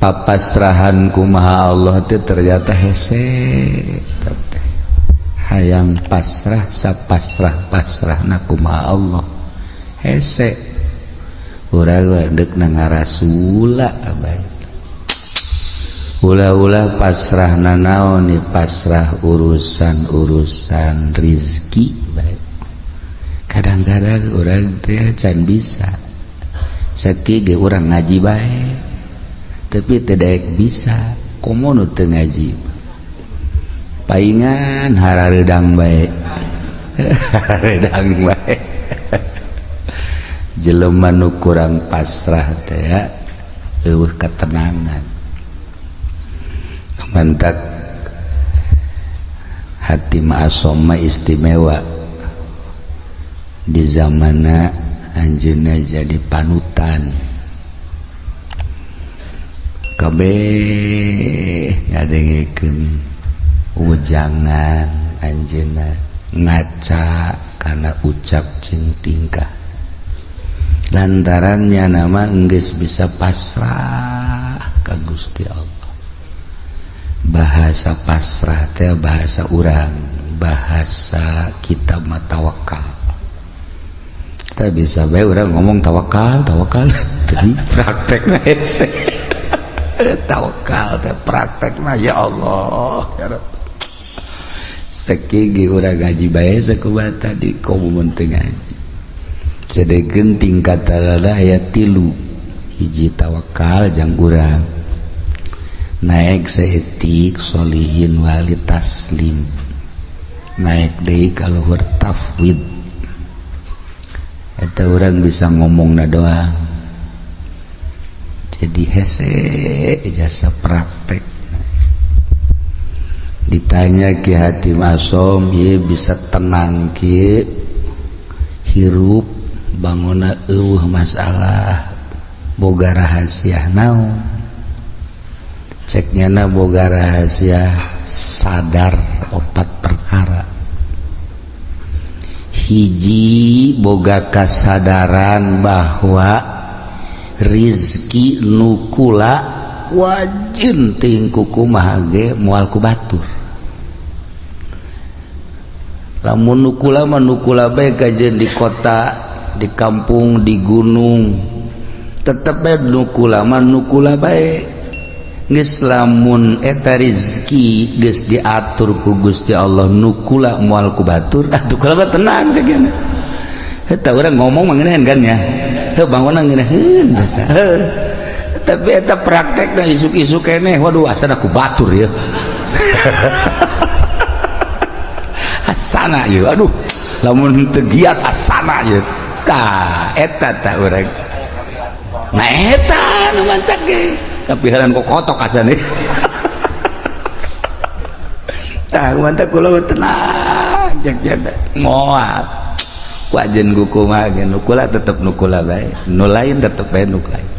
Papasrahan kumaha Allah teh ternyata hese teh. Hayang pasrah sapasrah pasrahna kumaha Allah hese. Urang deuk na ngarasula abay. Ulah-ulah pasrah nanaon nih, pasrah urusan-urusan rizki bae. Kadang-kadang urang teh can bisa. Sakieu ge urang ngaji bae. Tapi tidak bisa, komo nu teu ngaji. Paingan harareudang bae. Harareudang bae. Jelema nu kurang pasrah teh eueuh ketenangan. Mantak hati Asom istimewa di zamana anjeunna jadi panutan kabeh ngadengekeun ujangan anjeunna, ngaca kana ucap jeung tingkah, lantarannya nama enggeus bisa pasrah ka Gusti Allah. Bahasa pasrah teh bahasa urang, bahasa kitab mah tawakal. Kita bisa bae urang ngomong tawakal tawakal, tapi praktekna hese. Tawakal teh praktekna ya Allah ya Rabb. Sakieu ge urang ngaji bae sakumaha tadi, komo mun teu ngaji. Sedengkeun tingkatanana aya tilu. Hiji tawakal jang urang, naik saeutik solihin wali taslim, naik deui ka luhur tafwid. Eta urang bisa ngomongna doang jadi hese jasa praktek. Ditanya Ki Hatim Asom, ieu bisa tenang ki hirup bangunna eueuh masalah, boga rahasia naon? Ceknya na boga rahasia sadar opat perkara. Hiji, boga kasadaran bahwa rizki nukula wajin ting kumaha ge moal ku batur. Lamun nukula mah nukula bae, kajeun di kota, di kampung, di gunung, tetep bae nukula mah nukula bae. Geus lamun eta rizki geus diatur ku Gusti Allah nukula moal ku batur, atuh kula mah tenang cek. Eta urang ngomong mah ngeunaheun kan ya, heuh bangunna ngeunaheun biasa. Tapi eta praktekna isuk-isuk keneh, waduh, asana ku batur ya, asana ieu, aduh, lamun teu giat asana ieu. Tah eta tah urang, nah eta nu mantak ge kapiharan kok kotok asane. Tah mantak kula mah tenang cek jada moal wajen kumaha ge nukula tetep nukula bae, nu lain tetep bae nu lain.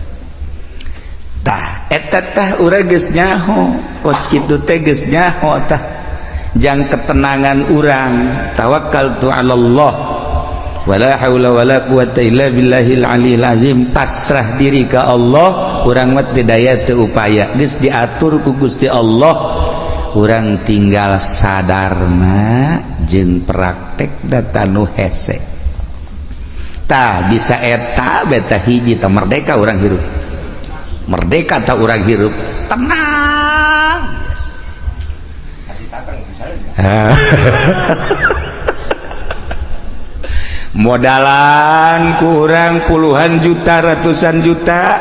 Tah eta tah urang geus nyaho kos kitu teh, geus nyaho tah jang ketenangan urang. Tawakkaltu 'ala Allah wala haula wala quwata illa billahil aliyil azim, pasrah diri ka Allah. Urang mah teu daya teu upaya, geus diatur ku Gusti Allah, urang tinggal sadarna jeung praktek data nu hese. Tah bisa eta beta hiji tah merdeka urang hirup, merdeka tah urang hirup tenang. Modalan kurang puluhan juta, ratusan juta,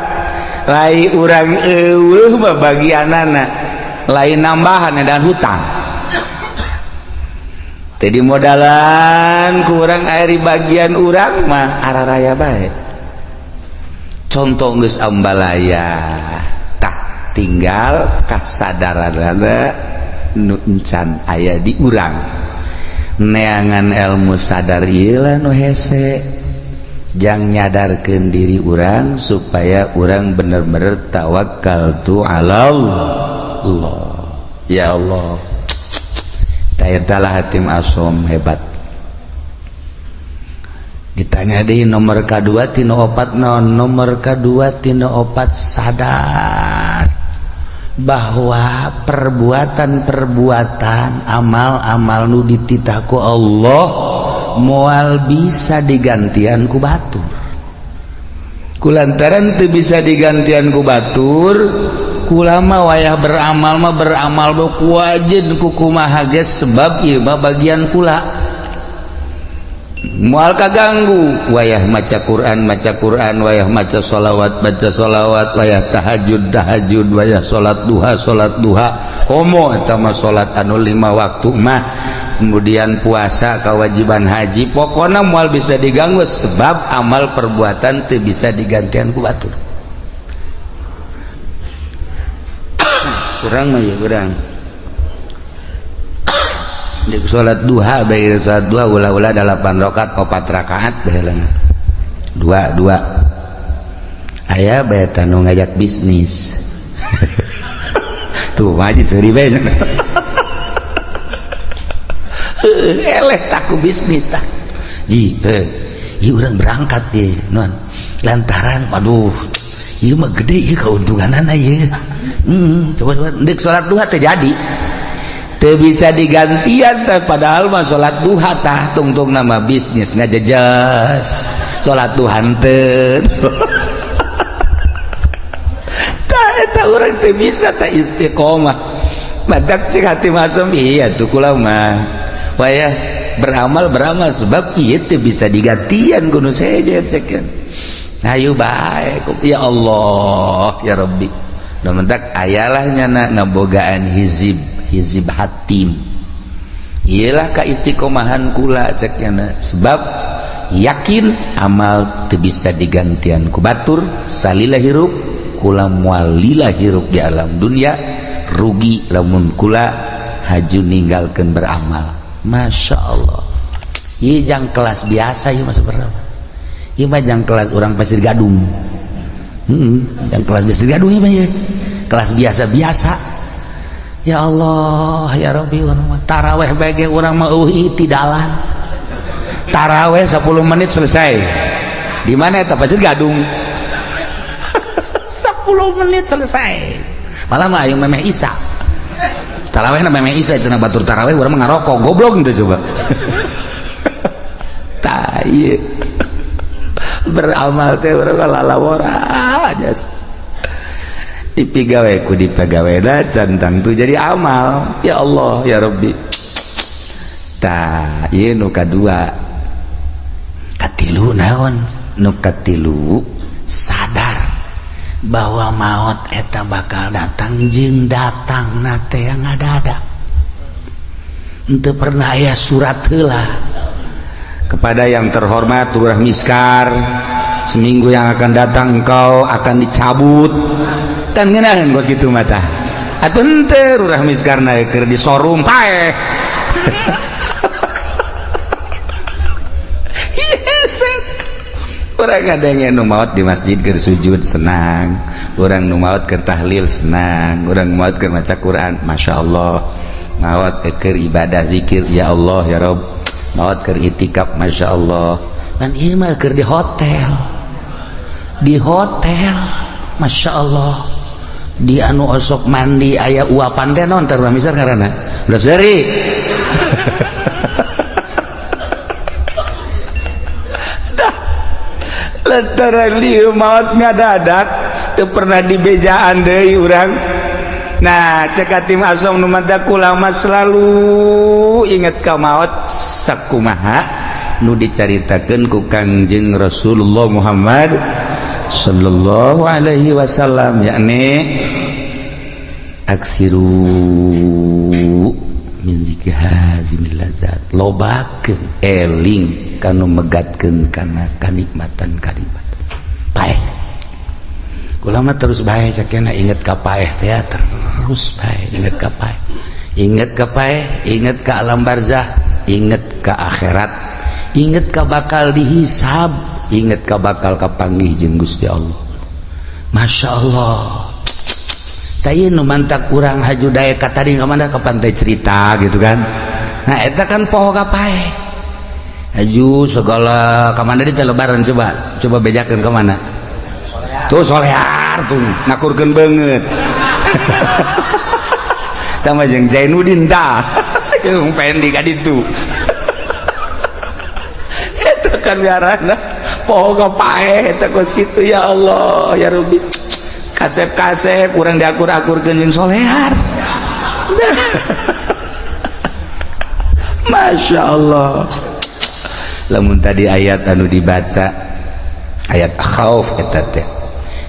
lai urang eueuh babagianana, lain nambahan dan hutang. Jadi modalan kurang air bagian urang mah araraya bae. Contoh geus ambalaya, tah tinggal kasadaranana nu encan aya di urang. Neangan ilmu sadar ieu lah nu hese jang nyadarkeun diri urang supaya urang bener-bener tawakal tu Allah. Ya Allah, talah Hatim Asom hebat. Ditanya di nomor K2 tina opat naon? Nomor K2 tina opat sadar. Bahwa perbuatan-perbuatan, amal-amal nu dititah ku Allah moal bisa digantian ku batur. Kulantaran teu bisa digantian ku batur, kula mah wayah beramal mah beramal ku wajen ku kumaha ge, sebab ieu mah bagian kula, moal kaganggu. Wayah maca Quran maca Quran, wayah maca sholawat baca sholawat, wayah tahajud tahajud, wayah salat duha salat duha, komo eta mah salat anu lima waktu mah, kemudian puasa, kewajiban haji, pokoknya moal bisa diganggu sebab amal perbuatan teu bisa digantian ku batur. Kurang mah ya kurang di salat duha bae, salat duha ulah-ulah 8 rakaat, 4 rakaat bae, dua dua aya bae tanu ngajak bisnis tuh haji seuri bae, eleh taku bisnis tah ji ieu urang berangkat ye non lantaran waduh ieu mah gede ieu keuntunganana ieu. Coba coba ndek salat duha teh jadi teu bisa digantian teh, padahal mah salat duha tah tungtung nama bisnis ngajejas salat duha teu tah eta urang teu bisa tah istiqomah. Matak cek hati masum iya tuh kula mah wayah beramal beramal sebab ieu teu bisa digantian kudu sejen cek. Ayo bae ya Allah ya Rabbi. Da mentak ayalah nyana ngabogaan hizib hizib hatim iyalah ka istiqomahan kula cek nyana, sebab yakin amal teu bisa digantian ku batur. Salila hirup kula moal lila hirup di alam dunia, rugi lamun kula haju ninggalkeun beramal. Masya Allah, ieu jang kelas biasa ieu mah sebenarnya, ieu mah jang kelas orang Pasir Gadung, jang kelas Pasir Gadung ieu mah kelas biasa-biasa. Ya Allah ya Rabbi, urang mah taraweh bae urang mah eueuh tidalan taraweh 10 menit selesai. Di mana eta Pasir Gadung 10 menit selesai, malah mah ayo memeh isa taraweh na memeh isa itu na batur taraweh urang mah ngarokok goblok gitu coba. Tah ieu beramal teh urang lalawora aja dipigawe ku dipegawena cantang tuh jadi amal. Ya Allah ya Rabbi. Tah ieu nu kadua, katilu naon? Nu katilu sadar bahwa maut eta bakal datang jeung datang nate yang ada-ada henteu pernah aya surat heula. Kepada yang terhormat Lurah Miskar, seminggu yang akan datang engkau akan dicabut kan ngeunaheun kos kitu mah tah. Atuh henteu Lurah Miskar na keur disorum paeh. Yes. Urang ngadenge nu maot di masjid keur sujud senang, urang nu maot keur tahlil senang, urang maot keur maca Quran masyaallah, maot keur ibadah zikir ya Allah ya Rabb, maot keur itikaf masyaallah. Kan ieu mah keur di hotel, di hotel masyaallah, di anu osok mandi aya uapan teh naon teh misal ngaranna udah seri. Dah lantaran lieu maot ngadadak teu pernah dibejaan deui urang. Nah cek tim asong nu mata kula mah selalu inget ka maot sakumaha nu dicaritakeun ku Kangjeng Rasulullah Muhammad sallallahu alaihi wasallam, yakni aksiru min zikri hazimil lazat, lobakeun eling kanu megatkeun kana kanikmatan kanikmatan paeh. Kula mah terus bae cekena inget ka paeh teh, terus bae inget ka paeh, inget ka paeh, inget ka alam barzah, inget ka akhirat, inget ka bakal dihisab, inget ka bakal kapanggih jeung Gusti Allah. Masya Allah. Tah nu mantak urang haju daek ka tadi ka mana, ka pantai cerita gitu kan. Nah eta kan poho ka paeh haju segala ka mana di lebaran, coba coba bejakeun ka mana tuh solear tuh nakurkeun beungeut. Tama jeung Zainuddin tah, jeung Pendi ka ditu. Eta kan ngaranna poho ka paeh eta kos kitu. Ya Allah ya Rabbi, kasep-kasep urang diakur-akurkeun jeung solehar. Masya Allah, lamun tadi ayat anu dibaca ayat khauf, eta teh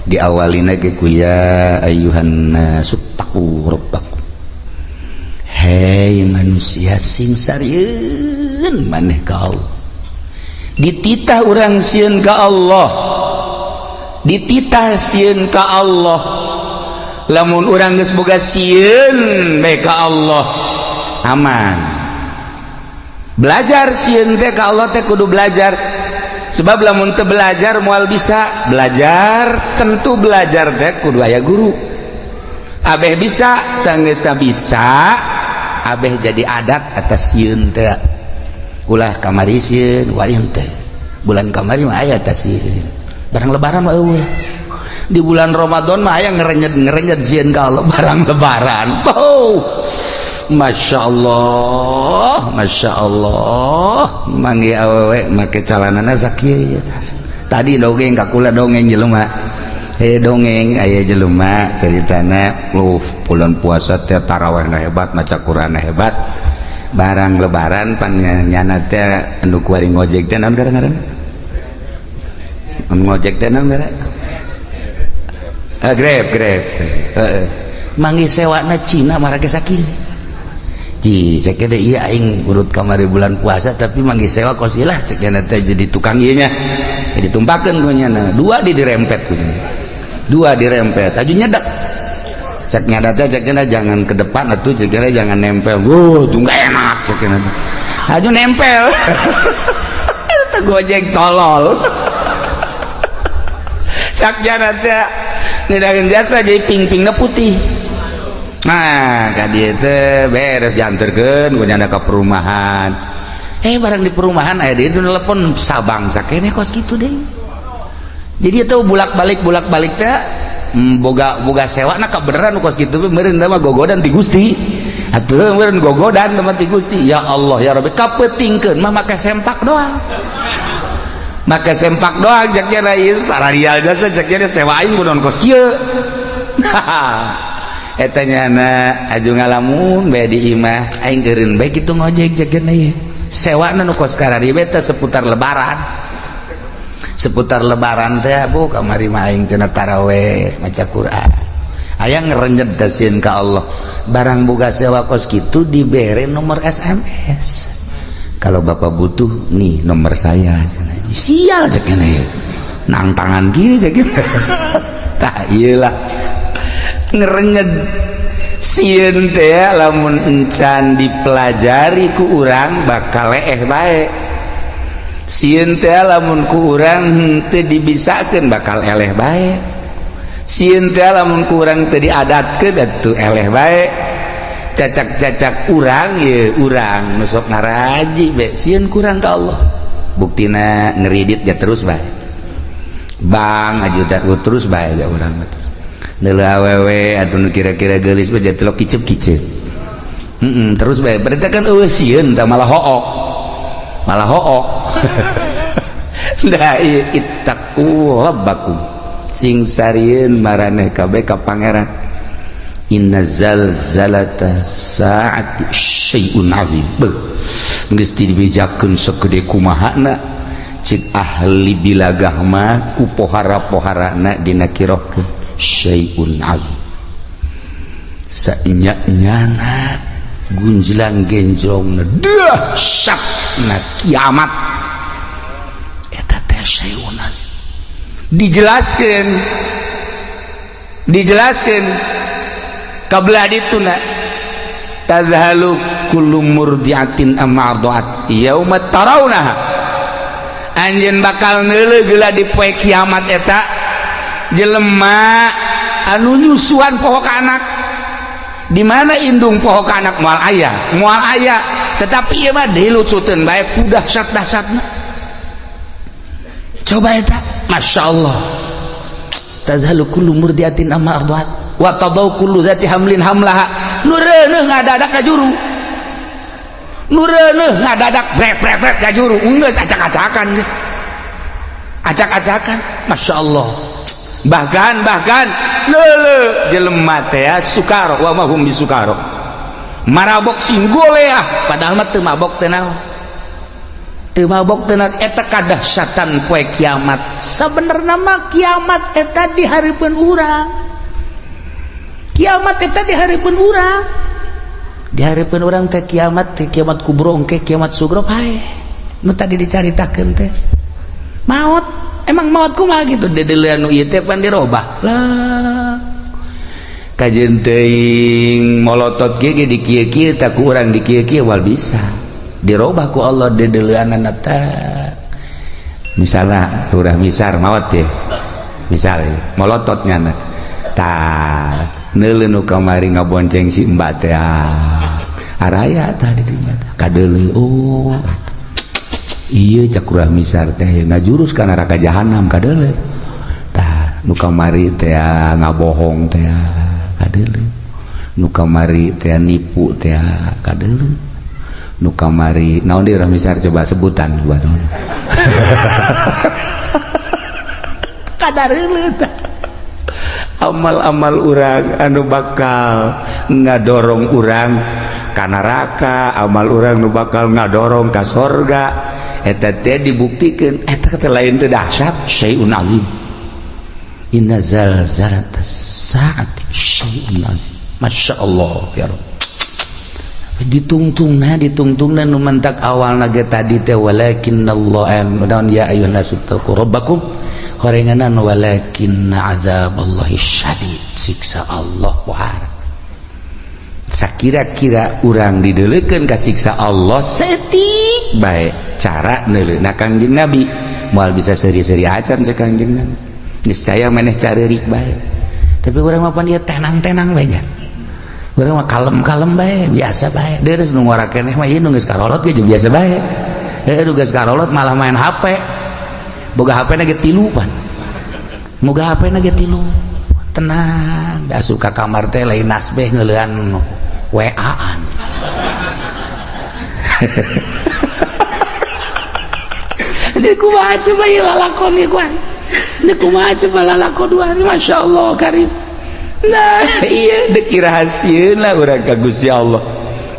diawalina ge ku ya ayyuhan nasu taqu rabbakum, hei manusia, sing sarieun maneh ka Allah. Dititah urang sieun ka Allah, dititah sieun ka Allah. Lamun urang geus boga sieun bae ka Allah, aman. Belajar sieun teh ka Allah teh kudu belajar, sebab lamun teu belajar moal bisa. Belajar tentu belajar teh kudu aya guru abeh bisa. Sanggeusna bisa, abeh jadi adat atas sieun teh. Ulah kamari sieun, wali teh bulan kamari mah aya atas sieun, barang lebaran mah eueuh. Di bulan Ramadan mah aya ngerenyet-ngerenyet sieun ka Allah. Barang lebaran, oh, Masya Allah, Masya Allah, manggih awewe make calanana sakieu. Tadi dongeng ka kula, dongeng jelema, dongeng aya jelema ceritana lu bulan puasa teh tarawihna hebat, maca Quran hebat. Barang lebaran pan nyana teh anu kuari ngojek teh, naon ngaran anu ngojek teh, naon ngaran? Grab, Grab. Heeh, manggih sewana Cina marake sakieu. Ji, cek deh, iya, aing urut kamari bulan puasa tapi manggih sewa kos lah, cek teh jadi tukang ieu nya. Jadi tumpakeun ku nyana. Dua di dirempet ku. Dua dirempet, aju nyedak. Cek nyada teh, cek jangan ke depan atuh, cek jangan nempel. Wuh, tuh enggak enak, cek. Aju nempel. Itu Gojek tolol. Cak nyana teh ngedahin jasa jadi ping-pingna putih. Nah, ka dieu teh beres dianterkeun ku nyana ka perumahan. Barang di perumahan aya dia telepon sabang sakene kos kitu deh. Jadi itu bolak-balik bolak-balik teh boga boga sewa na kebenaran kos kitu meureun mah gogodan ti Gusti. Atuh meureun gogodan mah ti Gusti. Ya Allah ya Rabbi, kapetingkeun mah make sempak doang. Make sempak doang, cek nya ieu sararial jasa, cek nya sewa aing kunaon kos kieu. Eta nyana aju ngalamun bae di imah, aing eureun bae kitu ngojek, cek nya ieu sewana nu kos karari teh seputar lebaran, seputar lebaran teh. Bu, kamari mah aing cenah taraweh maca Quran, aya ngerenyet sieun ka Allah. Barang boga sewa kos kitu, dibere nomor SMS, "Kalau bapak butuh, nih nomor saya." Sial, cek nya, nang tangan kieu, cek. Tah, iyalah ngerenyet sieun teh. Lamun encan dipelajari ku urang bakal leeh bae. Sieun teh lamun ku urang teu dibisakeun bakal eleh bae. Sieun teh lamun ku urang teu diadatkeun atuh eleh bae. Cacak-cacak urang ye, urang nu sok ngaraji be sieun kurang ka Allah, buktina ngeridit ya terus bae. Bang aju terus bae ya urang mah. Neuleuh awewe atuh nu kira-kira geulis mah jadi kicep-kicep. Terus bae berarti kan eueuh sieun tah, malah hook, malah hook. Da ittaqu rabbakum, sing sarieun maraneh kabeh ka Pangeran. Inna zalzalata saati syai'un azim. Beuh, geus dibejakeun segede kumahana, cek ahli bilagah mah ku pohara-poharana dinakirohkeun syai'un azim. Sainya-nyana gunjlang genjrong dahsyatna kiamat eta teh syai'un azim. Dijelaskeun, dijelaskeun kabelah dituna, tazhalu kullu murdiatin amma arda'at yauma tarawnaha. Anjeun bakal neuleuh geula di poe kiamat eta jelema anu nyusuan poho ka anak. Di mana indung poho ka anak? Moal aya, moal aya. Tetapi ieu mah dilucuteun bae ku dahsyat-dahsyatna. Coba eta, Masya Allah, tadhalu kullu murdiatin amma arda'at. Wa tadau kullu dzati hamlin hamlaha, nu reuneuh ngadadak ka juru, nu reuneuh ngadadak brek brek brek ka juru, geus acak-acakan, geus acak-acakan. Masya Allah. Bahkan bahkan leule jelema teh sukaro wa ma hum bisukaro, marabok sing goleah, padahal mah teu mabok teh naon, teu mabok teh naon. Eta kadahsyatan poe kiamat. Sabenerna mah kiamat eta di hareupeun urang, kiamat eta di hareupeun urang, di hareupeun urang teh kiamat teh, kiamat kubro engke, kiamat sugro pae nu tadi dicaritakeun teh. Maot emang maot kumaha gitu, dedeulean nu ieu teh pan dirobah lah. Kajeun teuing molotot kieu ge di kieu-kieu tak ku urang, di kieu-kieu wal bisa dirobah ku Allah dedeuleanana teh. Misalnya Lurah Misar maot teh, misalnya molotot nyana tah, neuleuh nu kamari ngabonceng si Mbak teh, araya tah di dinya kadeuleu. Oh iya, cak Lurah Misar teh ngajurus ka neraka jahanam, kadeuleu tah. Nu kamari teh ngabohong teh, kadeuleu. Nu kamari teh nipu teh, kadeuleu. Nu kamari naon deui, Lurah Misar, coba sebutan buat naon kadareuleu tah. Amal-amal urang anu bakal ngadorong urang ka neraka, amal urang nu bakal ngadorong ka sorga, eta teh dibuktikan. Eta teh lain teh dahsyat, syai'un azim. Inna zalzalatas saati syai'un azim. Masya Allah ya Rabb. Ditungtungna, ditungtungna nu mentak awalna ge tadi teh walakinnallah naon, ya ayyuhan nasu taqu rabbakum, horenganan walakinna azaballahi syadid, siksa Allah pohara. Sakira-kira urang dideleukeun ka siksa Allah setik bae cara neuleuna Kangjeng Nabi, moal bisa seuri-seuri acan cek Kangjeng Nabi, niscaya maneh careurik bae. Tapi urang mah pan ieu tenang-tenang bae nya, urang mah kalem-kalem bae, biasa bae. Deres nu ngora keneh mah ieu, nu geus karolot ge biasa bae. Nu geus karolot malah main HP, boga HP na ge tilu pan, boga HP na ge tilu, tenang. Asup ka kamar teh lain nasbeh, ngeulean WA-an. Di kumaha coba ieu lalakon ieu kuari, di kumaha coba lalakon dua, Masya Allah karim. Nah iya, dek rahasieun lah urang ka Gusti Allah.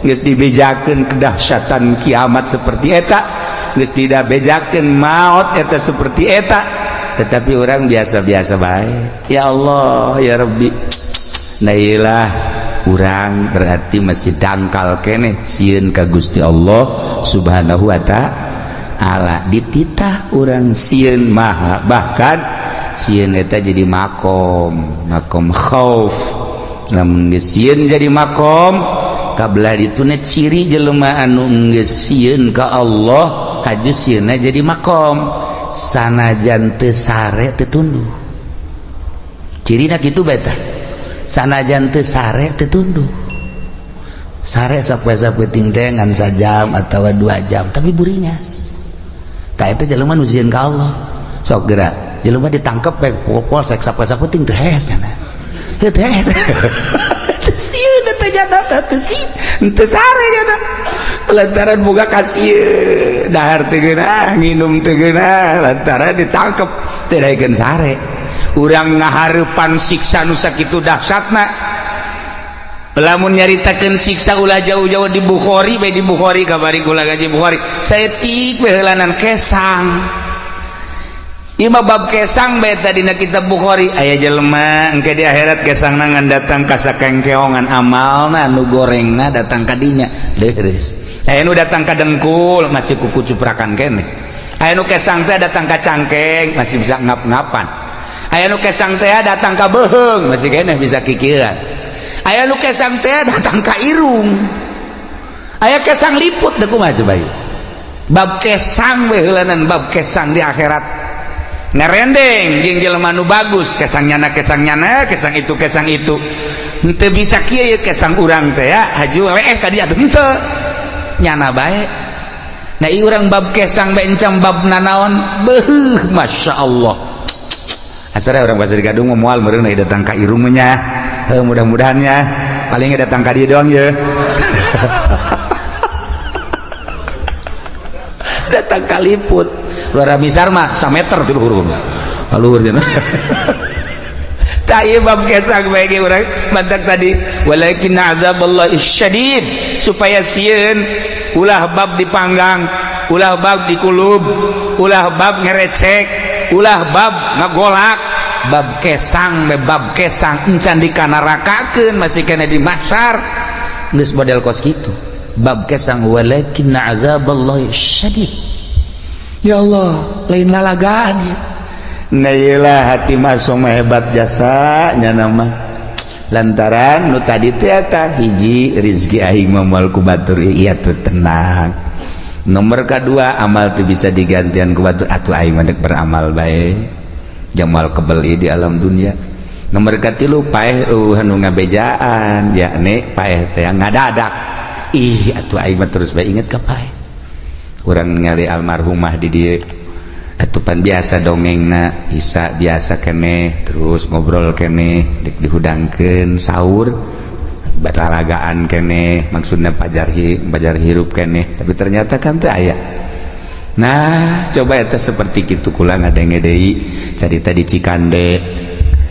Geus dibejakeun kedahsyatan kiamat seperti eta, geus tidak bejakeun maot eta seperti eta, tetapi orang biasa-biasa bae. Ya Allah ya Rabbi. Nah iyalah, urang berarti masih dangkal keneh sieun ka Gusti Allah Subhanahu wa ta'ala. Dititah urang sieun maha, bahkan sieun eta jadi makom, makom khauf. Lamun geus sieun jadi makom kabelah dituna, ciri jelema anu geus sieun ka Allah haju sieunna jadi makom, sanajan teu sare teu tunduh. Cirina kitu bae tah, sanajan teu sare teu tunduh. Sare sapoe-sapoe teh ngan sajam atawa 2 jam, tapi buringas. Tah, eta jelema nu sieun ka Allah. Sok geura jelema ditangkep bae polsek sapoe-sapoe teu hees cenah, teu hees, teu sieun teh jana, teu sieun, teu sare jana, lantaran boga kasieun. Dahar teu geunah, nginum teu geunah, lantaran ditangkep teu daekeun sare. Urang ngahareupan siksa nu sakitu dahsyatna. Lamun nyaritakeun siksa ulah jauh-jauh, di Bukhari bae, di Bukhari kabari kula gaji Bukhari saeutik bae heulanan kesang. Ieu mah bab kesang bae tadi na kitab Bukhari. Aya jelema engke di akhirat kesangna ngan datang ka sakengkeongan amalna nu gorengna datang ka dinya, leures. Aya nu datang ka dengkul masih kuku cuprakan keneh. Aya nu kesang teh datang ka cangkeng masih bisa ngap-ngapan. Aya nu kesang teh datang ka beuheung masih keneh bisa kikieuan. Aya nu kesang teh datang ka irung, aya kesang liput. Deh, kumaha coba ieu bab kesang we heulanan? Bab kesang di akhirat ngerendeng jeung jelema nu bagus, kesang nyana, kesang nyana, kesang itu, kesang itu, henteu bisa kieu. Ye kesang urang teh ya haju leeh ka dia, henteu nyana bae. Nah, ieu urang bab kesang bae encam bab nanaon. Beuh, Masya Allah. Asal orang Pasir Gadung moal meureun datang ka irung nya. Mudah-mudahannya paling datang ka dieu doang ya. Datang kaliput luar misar mah sameter ti luhur luhur cenah. Tah ieu bab kesang bae ge urang mantak tadi walakin azaballahi syadid, supaya sieun ulah bab dipanggang, ulah bab dikulub, ulah bab ngerecek, ulah bab ngagolak, bab kesang be bab kesang encan dikanarakakeun masih kena di mahsyar geus model kos kitu. Bab kesang walakin azaballahi syadid. Ya Allah, lain lalagaan ya. Nah iyalah hati masuk hebat jasa nya nama lantaran nu tadi teh eta hiji rizki aing mah moal ku batur, iya tuh tenang. Nomor kedua amal tuh bisa digantian ku batur, atuh aing mah beramal bae jamal kebeli di alam dunia. Nomor katilu paeh eueuh anu ngabejaan, yakni paeh teh ngadadak, ih atuh aing mah terus bae inget ka paeh. Urang ningali almarhumah di dieu atupan biasa dongengna isa biasa keneh terus ngobrol keneh dek dihudangkeun sahur batalagaan keneh, maksudnya pajar pajar hirup keneh, tapi ternyata kan teu aya. Nah coba eta seperti kitu kula ngadenge deui carita di Cikande,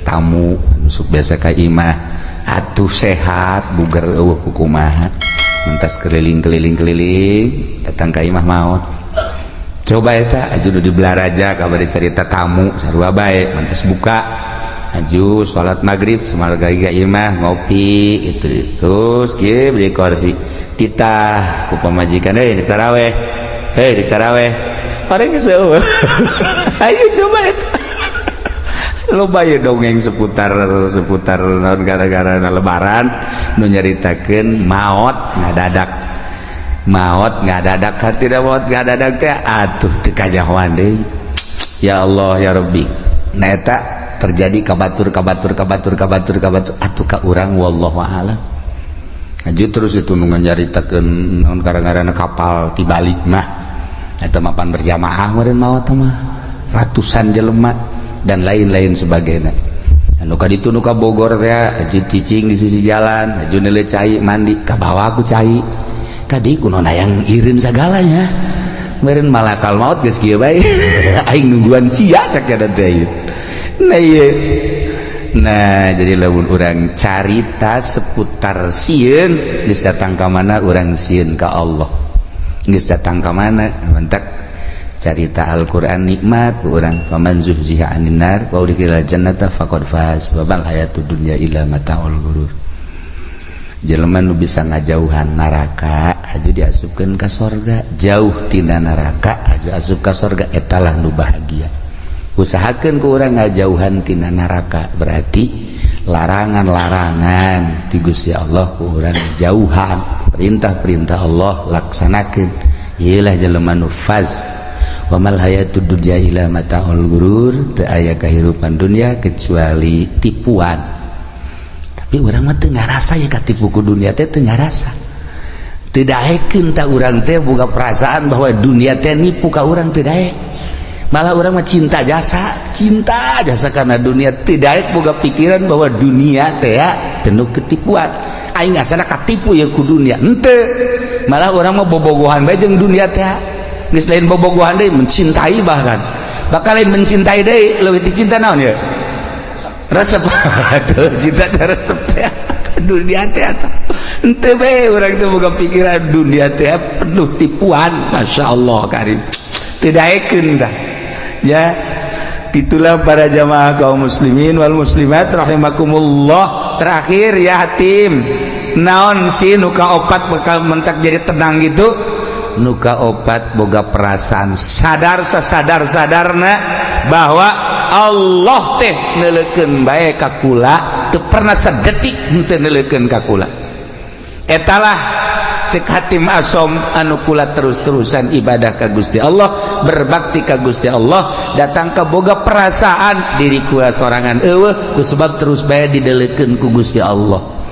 tamu nusuk biasa ka imah atuh sehat buger eueuh kukumaha mentas keliling-keliling keliling datang ka imah maot. Coba eta aju di Belaraja kabar cerita tamu sarua bae mantas buka aju salat maghrib semarga ka imah ngopi itu terus kieu beli kursi titah ku pamajikan, hei di taraweh, hei di taraweh orang geus eueuh. Ayo coba eta loba ye dongeng seputar seputar naon gara-gara lebaran nu nyaritakeun maot ngadadak, maot ngadadak, tidak maot ngadadak teh atuh teu kanyahoan deui. Ya Allah ya Rabbi. Nah eta terjadi kabatur kabatur kabatur kabatur kabatur atuh ka urang wallahu a'lam. Aju terus itu nu nyaritakeun naon gara-gara kapal tibalik mah eta mapan berjamaah meureun maot mah ratusan jelema dan lain-lain sebagainya. Anu ka ditu nu ka Bogor teh aju cicing di sisi jalan, aju neuleuh cai mandi ka bawa ku cai tadi kuno hayang ireun sagalanya meureun malakal maut geus kieu bae aing nungguan sia cak eta teh. Nah ieu nah jadi lamun urang carita seputar sieun geus datang ka mana urang sieun ka Allah, geus datang ka mana mantak carita Al-Qur'an nikmat urang faman zuhziha 'anil nar wa udkhilal jannata faqad faz wa mal hayatud dunya illa mataul ghurur. Jelema nu bisa ngajauhan neraka aju diasupkeun ka sorga, jauh tina neraka aju asup ka sorga, etalah nu bahagia. Usahakeun ku urang ngajauhan tina neraka, berarti larangan-larangan ti Gusti Allah ku urang jauhan, perintah-perintah Allah laksanakeun, ieulah jelema nu faz. Wa mal hayatud dunya illa mataul ghurur, teu aya kahirupan dunia kecuali tipuan. Tapi urang mah teu ngarasa ya katipu ku dunia teh, teu ngarasa, teu daekeun tah urang teh boga perasaan bahwa dunia teh nipu ka urang, teu daek. Malah urang mah cinta jasa, cinta jasa karena dunia, teu daek boga pikiran bahwa dunia teh penuh ketipuan. Aing asana katipu ya ku dunia henteu, malah urang mah bobogohan bae jeung dunia teh. Geus lain bobogohan deui, mencintai, bahkan bakal lain mencintai deui, leuwih ti cinta naon ya, resep cinta teh resep teh dunia teh. Henteu bae urang teh boga pikiran dunia teh penuh tipuan. Masya Allah karim, teu daekeun dah ya. Itulah para jamaah kaum muslimin wal muslimat rahimakumullah. Terakhir ya hatim, naon sih nuka opat bakal mentak jadi tenang gitu? Nuka opat boga perasaan sadar sasadar sadarna bahwa Allah teh neuleukeun bae ka kula, teu pernah sedetik henteu neuleukeun ka kula. Etalah cek Hatim Asom anu kula terus-terusan ibadah ka Gusti Allah, berbakti ka Gusti Allah, datang ke boga perasaan diri kula sorangan eueuh ku sebab terus bae didelekeun ku Gusti Allah.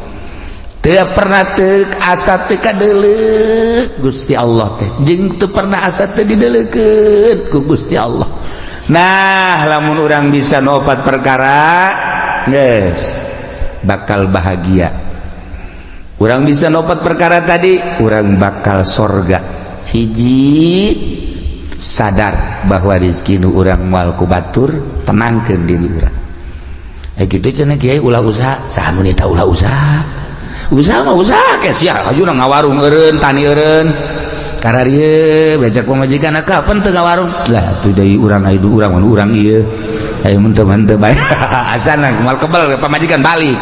Teu pernah teu asa teu kadeuleuk Gusti Allah teh, jeung teu pernah asa teu didelekeun ku Gusti Allah. Nah lamun urang bisa nu opat perkara geus bakal bahagia. Urang bisa nopat perkara tadi, urang bakal sorga. Hiji, sadar bahwa rizki nu urang moal ku batur, tenangkeun diri urang. Eh, gitu cenah kiai, ulah usaha. Saha nu nita ulah usaha? Usaha mah usaha ke sia, aju ngawarung eureun, tani eureun. Kararieu becak pamajikan, kapan teu ngawarung? Lah atuh deui urang aya urang mun urang ieu. Ayo mun teu mah teu bae. Asana moal kebel pamajikan balik.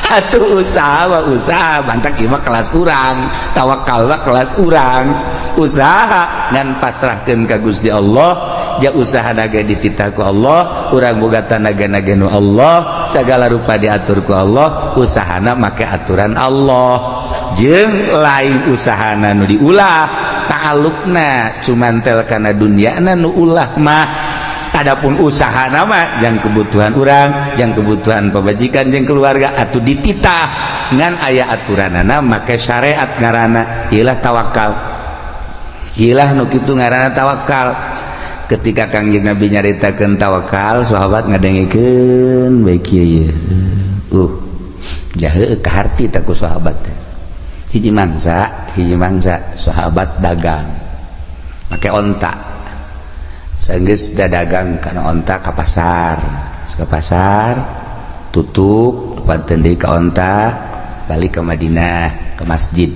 Atuh usaha mah usaha, bantak ieu mah kelas urang, tawakal mah kelas urang. Usaha ngan pasrahkeun ka Gusti Allah, ja usaha naga dititah ku Allah, urang boga tanaga naga nu Allah, segala rupa diatur ku Allah, usahana make aturan Allah. Jeung lain usahana nu diulah, ta'alluqna cuman tel kana dunyana nu ulah mah. Adapun usaha nama yang kebutuhan urang, yang kebutuhan pamajikan jeung keluarga atau dititah ngan aya aturanana make syariat, ngaranna ilah tawakal. Ilah nu kitu ngaranna tawakal. Ketika Kangjeng Nabi nyaritakeun tawakal, sahabat ngadengikeun bae kieu ye. Jahe kaharti teh ku sahabat teh. Hiji mangsa sahabat dagang make onta. Sanggeus dagang kana onta ka pasar. Ka pasar tutup panten deui ka onta, balik ke Madinah ke masjid.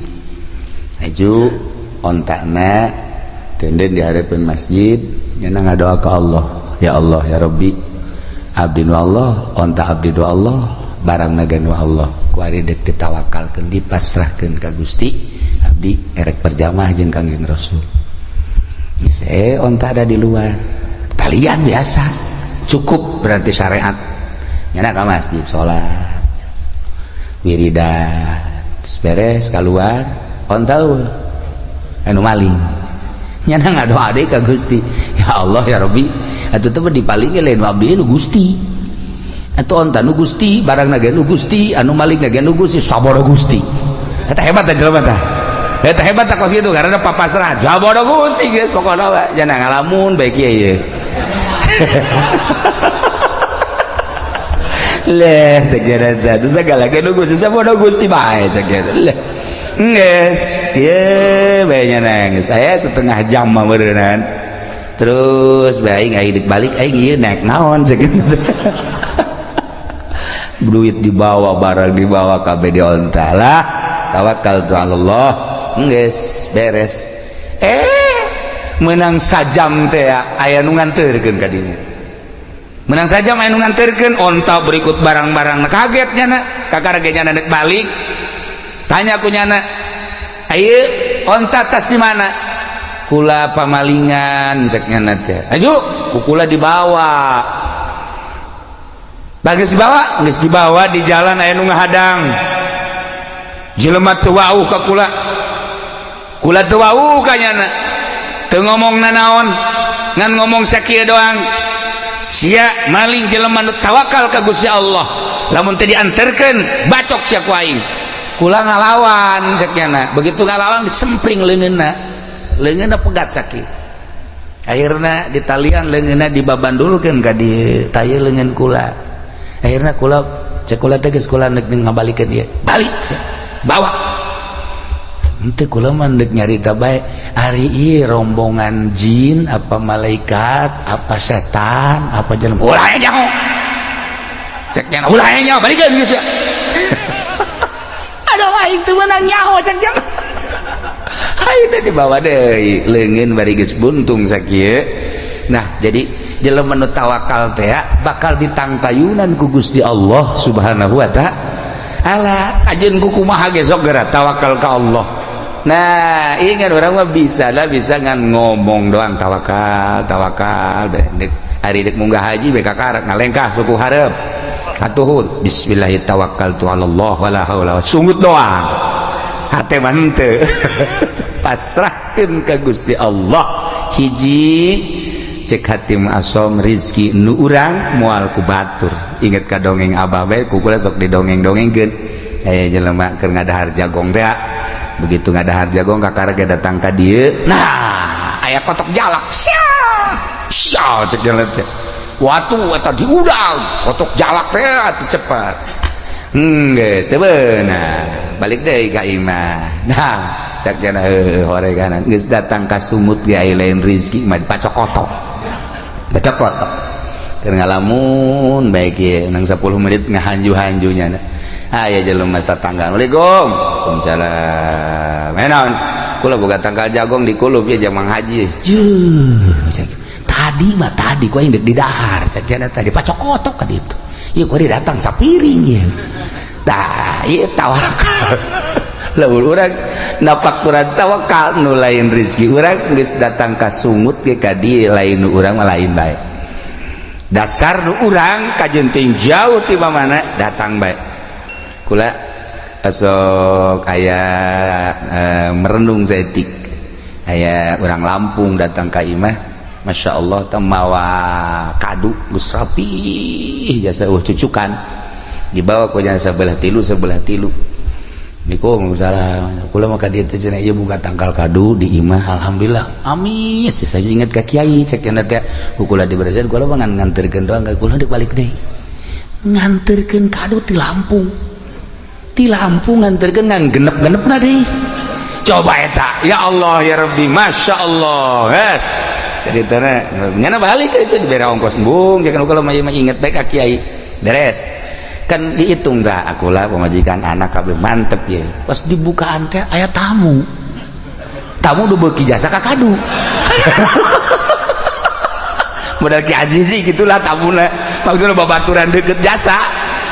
Aju ontana tenden di hareupeun masjid, nyana ngadoa ka Allah, ya Allah ya Rabbi, abdi nu Allah, onta abdi nu Allah, barang naga nu Allah, kuari dek ditawakalkeun, dipasrahkeun ka Gusti, abdi erek berjamaah jeung Kangjeng Rasul. Geus onta ada di luar talian biasa, cukup berarti syariat. Nyana ka masjid salat wiridan, beres keluar, onta eueuh, anu maling. Nyana ngadoa deui ka Gusti, ya Allah ya Rabbi, atuh teh dipaling lain abdi nu Gusti, atuh onta nu Gusti, barang naga nu Gusti, anu maling naga nu Gusti, sabodo Gusti. Eta hebat teh jelema tah. Eta hebat tah kos kitu karena papasrah sabodo Gusti, geus pokona we jana ngalamun bae kieu ye. Leh cek teh teh segala ge nu Gusti, sabodo Gusti bae cek. Leh geus kieu bae nya, geus aya setengah jam mah meureunnan. Terus bae aing aing balik, aing ieu naik naon cek. Duit dibawa, barang dibawa, kabeh di onta lah. Tawakal tu Allah, geus beres. Eh, menang sajam teh aya nu nganterkeun ka dinya. Menang sajam aya nu nganterkeun onta berikut barang-barang. Kaget nyana, kakara ge nyana nek balik. Tanya ku nyana, ayo onta tas di mana? Kula pamalingan cek nyana teh. Aju, ku kula dibawa. Bagus dibawa, geus dibawa di jalan aya nu ngahadang. Jelema teu wauh ka kula. Kula teu wauh ka nyana. Teu ngomong nanaon, ngan ngomong sakieu doang. Sia maling jelema nu tawakal ka Gusti Allah. Lamun teu dianterkeun, bacok sia ku aing. Kula ngalawan cek nyana. Begitu ngalawan disempring leungeunna. Leungeunna pegat sakieu. Akhirna ditalian leungeunna, dibabandulkeun ka dieu, taya leungeun kula. Akhirna kula cek kula teh geus kula neuk ngabalikeun ieu. Balik sia. Bawa. Henteu, kula mah deuk nyarita bae. Ari ieu rombongan jin apa malaikat apa setan apa jelema? Ulah nyaho. Cek nyana ulah nyaho, balikeun geus sia. Aduh, aing teu meunang nyaho cek nyana. Ayeuna dibawa deui leungeun bari geus buntung sakieu. Nah, jadi jelema nu tawakal teh bakal ditangtayunan ku Gusti Allah Subhanahu wa ta'ala. Kajeun ku kumaha ge sok geura tawakal ka Allah. Nah, ingat orang mah bisa lah, bisa ngan ngomong doang tawakal, tawakal dek hari dek munggah haji be kakarak ngalengkah suku hareup. Atuh bismillah tawakkaltu ala Allah wala haula, sungut doang. Hate mah henteu. Pasrahkeun ka Gusti Allah. Hiji cek hati asom, rizki nu urang moal ku batur. Inget ka dongeng abah bae, ku kula sok didongeng-dongengkeun. Aya jelema keur ngadahar jagong teh, begitu ngadahar jagong kakara ge datang ka dieu, nah aya kotok jalak sia sia cek jelema teh. Watu eta diudang kotok jalak teh atuh cepat. Geus teu beunang. Balik deui ka imah. Nah, cak jana heueuh horeganan geus datang ka sumut ge aya lain rezeki mah dipacokotok. Pacokotok. Keur ngalamun bae kieu nang 10 menit ngahanju-hanjunya. Aya jelema tetangga. Assalamualaikum. Waalaikumsalam. Naon? Kula boga tangkal jagong di kulub ya jang Mang Haji. Jeuh. Tadi mah tadi ku aing deuk didahar sakiana tadi pacokotok ka ditu. Ieu ku datang sapiring ieu. Tah, ieu tawakal. Lamun urang napak kurang tawakal nu lain rezeki urang geus datang ka sungut ge ka dieu lain nu urang mah lain bae. Dasar nu urang kajenting jauh ti mana datang bae. Kula esok aya merenung saeutik. Aya urang Lampung datang ka imah, Masya Allah teh mawa kadu geus rapih jasa cucukan dibawa ku jasa sebelah tilu sebelah tilu. Waalaikumsalam. Kula mah ka dieu teh cenah ieu buka tangkal kadu di imah, alhamdulillah amis. Saya inget ka kiai cek cenah teh ku kula diberesin kula mah ngan nganterkeun doang ka kula deuk balik deui. Nganterkeun kadu ti Lampung. Ti Lampung nganterkeun ngan genep-genepna deui. Coba eta, ya Allah ya Rabbi, Masya Allah. Yes. Jadi teh nyana balik itu dibere ongkos embung jangan kalau mah inget bae ka kiai. Beres. Kan dihitung dah akulah pemajikan anak kabeh mantep ya. Pas dibukaan teh aya tamu. Tamu udah beuki jasa ka kadu. Modal Ki Azizi gitulah tamuna. Maksudnya babaturan deket jasa.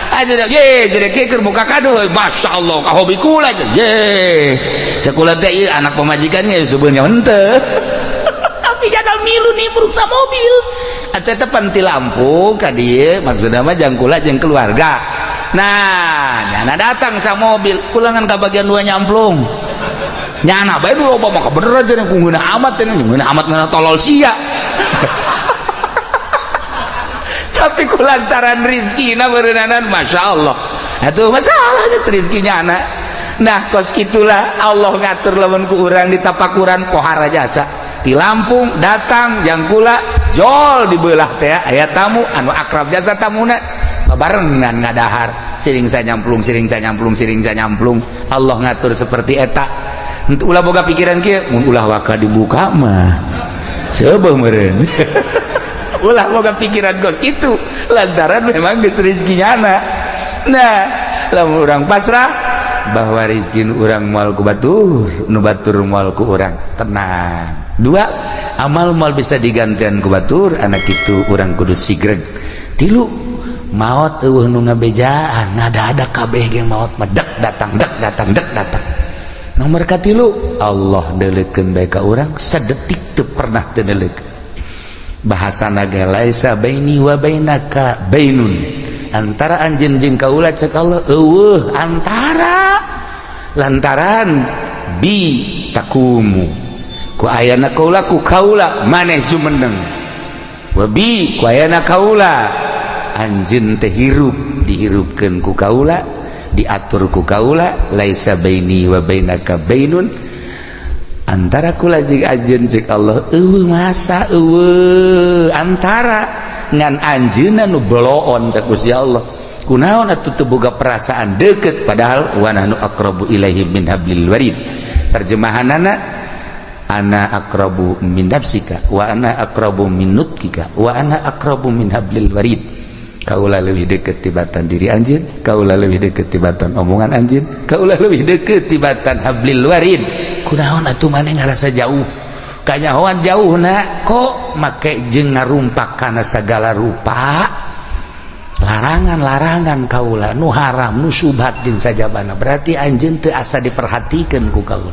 Aja ye jadi kieu keur buka kadu, Masya Allah ka hobi kula ye. Cek kula teh ieu anak pemajikannya sebenarnya henteu. Tapi jangan milu nimbrung sa mobil. Atuh eta pan ti Lampung ka dieu maksudna mah jang kula jeung keluarga. Nah, nyana datang sa mobil, kulangan ka bagian dua nyamplung. Nyana bae nu loba mah kabeneran cenah ku ngeunah amat cenah, ngeunah amat ngeunah tolol sia. Tapi kulantaran rizkina beureunanan Masya Allah. Atuh masalah geus rizkinya anak. Nah, kos itulah Allah ngatur lamun ku urang di tapakuran pohara jasa. Di Lampung datang jang kula jol dibelah teh aya tamu anu akrab jasa tamuna barengan ngadahar siring sanyamplung siring sanyamplung siring sanyamplung. Allah ngatur seperti eta. Henteu ulah boga pikiran kieu mun ulah waka dibuka mah seubeuh meureun. Ulah boga pikiran kos kitu lantaran memang geus rezekinya anak. Nah, lamun urang pasrah bahwa rezeki urang moal ku batur, nu batur moal ku urang, tenang. Dua, amal moal bisa digantian ku batur, anak itu urang kudu sigreg. Tilu, maot eueuh nu ngabejaan, ngada-ada kabeh ge maot mah dek datang dek datang dek datang. Nomor katilu, Allah deuleukeun bae ka urang sadetik teu pernah teu deuleukeun. Bahasana ge laisa baini wa bainaka bainun. Antara anjeun jeung kaula cek Allah eueuh antara lantaran bi takumu ku ayana kaula ku kaula maneh jumeneng wa bi ku ayana kaula anjeun teh hirup dihirupkeun ku kaula diatur ku kaula laisa baini wa bainaka bainun antara kula jeung anjeun cek Allah eueuh masa eueuh antara ngan anjeunna nu boloon cek Gusti Allah kunaon atuh teu boga perasaan deket padahal wa nahnu aqrabu ilaihi min hablil warid. Terjemahanana ana aqrabu min nafsika wa ana aqrabu min nutkika wa ana aqrabu min hablil warid. Kaula leuwih deket tibatan diri anjeun, kaula leuwih deket tibatan omongan anjeun, kaula leuwih deket tibatan hablil warid. Kunaon atuh maneh ngarasa jauh? Kanyahoan jauh na kok make jeung ngarumpak kana sagala rupa larangan-larangan kaula nu haram nu subhat jeung sajabana, berarti anjeun teu asa diperhatikeun ku kaula.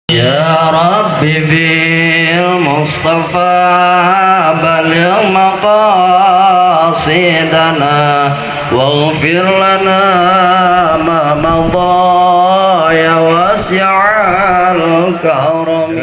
يا رب بالمصطفى بلغ مقاصدنا واغفر لنا ما مضى يا واسع الكرم.